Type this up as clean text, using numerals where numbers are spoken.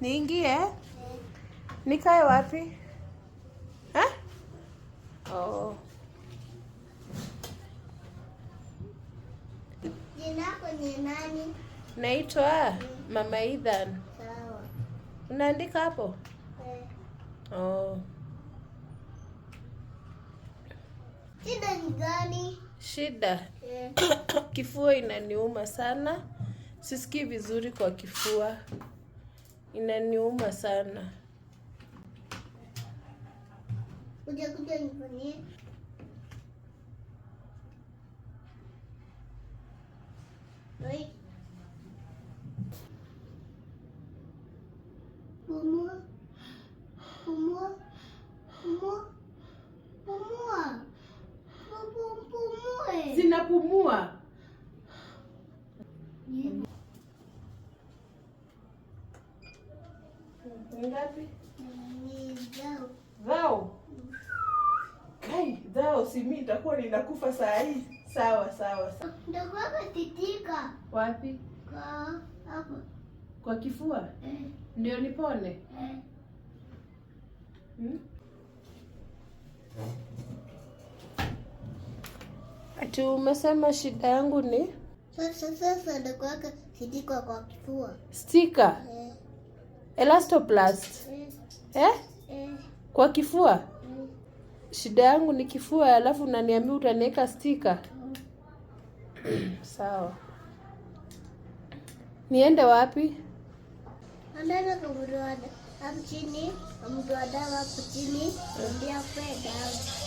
Niingie? Nikae wapi? Eh? Oh. Jina lako ni nani? Naitwa Mama Ethan. Sawa. Unaandika hapo? Eh. Oh. Shida ni gani? Shida. Eh. Kifua inaniuma sana. Sisikii vizuri kwa kifua. Inaniuma sana. Kuja kuja nifanyie. Oi. Pumua. Pumua. Pumua. Pumua. Pumue. Zinapumua. Ni ngapi? Ni zao. Dhao. Kai, dhao si mimi nitakuwa ninakufa saa hii. Sawa, sawa, sawa. Nitakuwa titika. Wapi? Kwa hapa. Kwa kifua? Eh. Ndio nipone? Eh. Hmm? Ati umesema shida yangu ni Sasa nitakuwa titika kwa kifua. Stika. Eh. Elastoplast. Eh. Eh? Eh. Kwa kifua? Eh. Shida yangu ni kifua, alafu unaniambia utaniweka stika. Sawa. Niende wapi? Andana kwa mtu wa hapo chini, mtu wa dawa hapo chini, ndio ape dawa.